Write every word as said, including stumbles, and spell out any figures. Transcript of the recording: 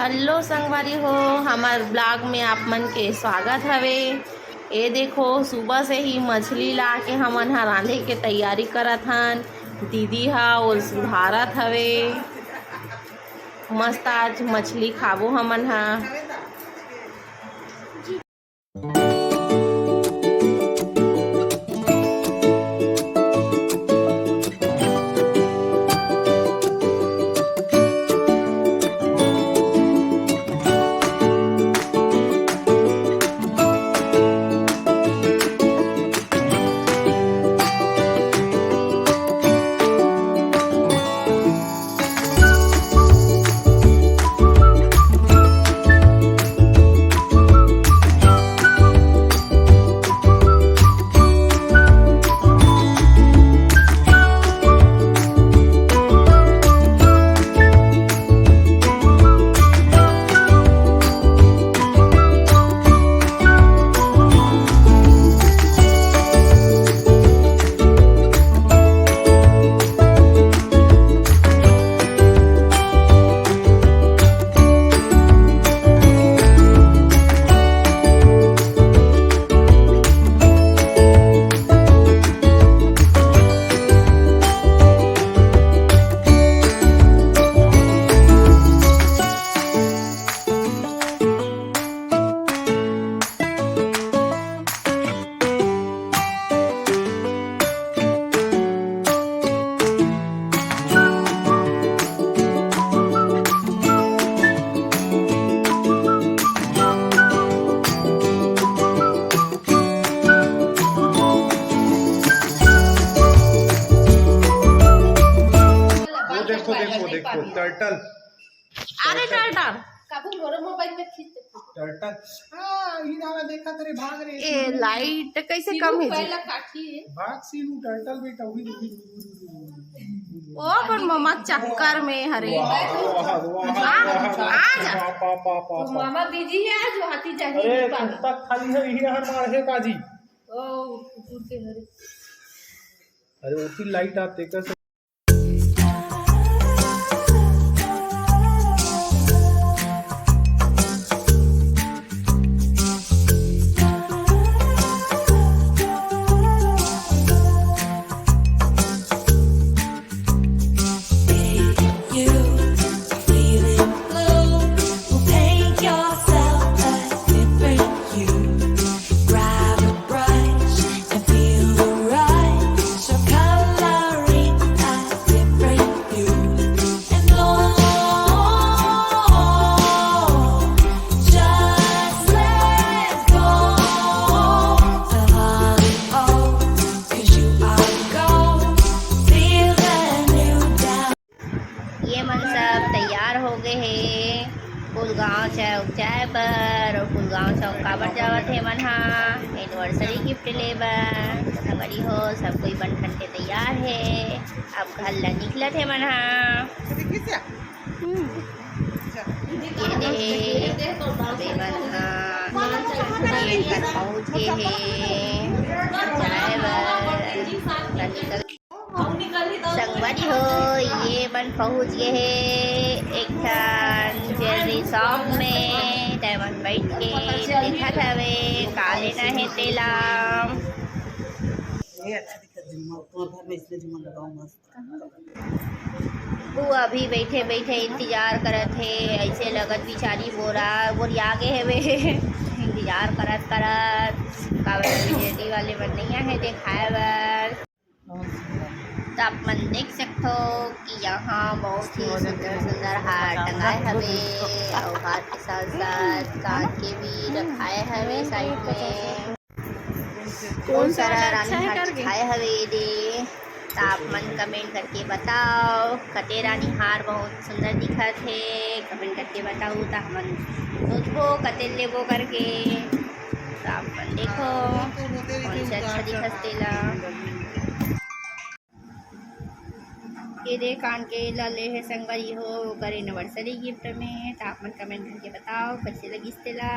Hello संगवारी हो, हमर ब्लॉग में आप मन के स्वागत हवे। ए देखो, सुबह से ही मछली ला के हमन ह रांधे के तैयारी करत हन। दीदी ह ओल सुधारत हवे। मस्त आज मछली खाबो हमन ह। वो देखो, देखो, देखो, टर्टल। अरे टर्टल। काबू मोरो मोबाइल में खींच दे। टर्टल। हाँ, ई नाला देखा तेरे भाग रे। ए, लाइट कैसे कम है जी? पहला काठी है। भाग सीनू टर्टल बेटा, उड़ी, उड़ी, उड़ी, उड़ी, उड़ी, उड़ी। ओ, पर ममा चक्कर में हरे। वाह, वाह, वाह, आ, वाह, आ जा। वाह, वाह, वाह, वाह। मामा बिजी है आज, वो हाथी जाके अरे, नहीं पाना। कुत्ता खाली है, यही हर मार है काजी। ओ, कुकुर के हरे। अरे, उसी लाइट आप देखा ये मन सब तैयार हो गए हे फूलगांव चौक जाए बर। और फूलगांव चौक काबर जावत हे मन हा? एनिवर्सरी गिफ्ट ले बर। संगवारी हो, सब कोई बन ठन के तैयार हे, अब घर ला निकलत हे मन हा। हम्म। ये दे, अभी मन हा ट्रेन कर पहुंच गए हे, जाए बर निकल संगवारी हो, ये मन पहुंच गए हे एक ठन ज्वेलरी शॉप में। तै मन बैठ के देखत हवे का लेना हे तेला। ये अच्छा दिखत झुमर, तुम्हारे घर में इसलिए झुमर लगाओ मस्त। वो अभी बैठे बैठे इंतजार करत हे, ऐसे लगत बिचारी बोरा बोरिया गे हवे। इंतजार करत करत काबर ज्वेलरी वाले मन नइ आहे देखाए बर। त आप मन देख सकथो कि यहाँ बहुत ही सुंदर सुंदर हार टंगाए हवे, अउ हार के साथ साथ कान के भी रखाए हवे साइड में। बहुत सारा रानी हार चिखाए हवे ये दे। त आप मन कमेंट करके बताओ, कते रानी हार बहुत सुंदर दिखत हे। कमेंट करके बताओ, त हमन सोचबो कते लेबो करके। त आप मन देखो, कौन से अच्छा दिखत तेला। ये दे कान के ला ले हे संगवारी हो, ओकर एनिवर्सरी गिफ्ट में। त आप मन कमेंट करके बताओ, कैसे लगिस तेला।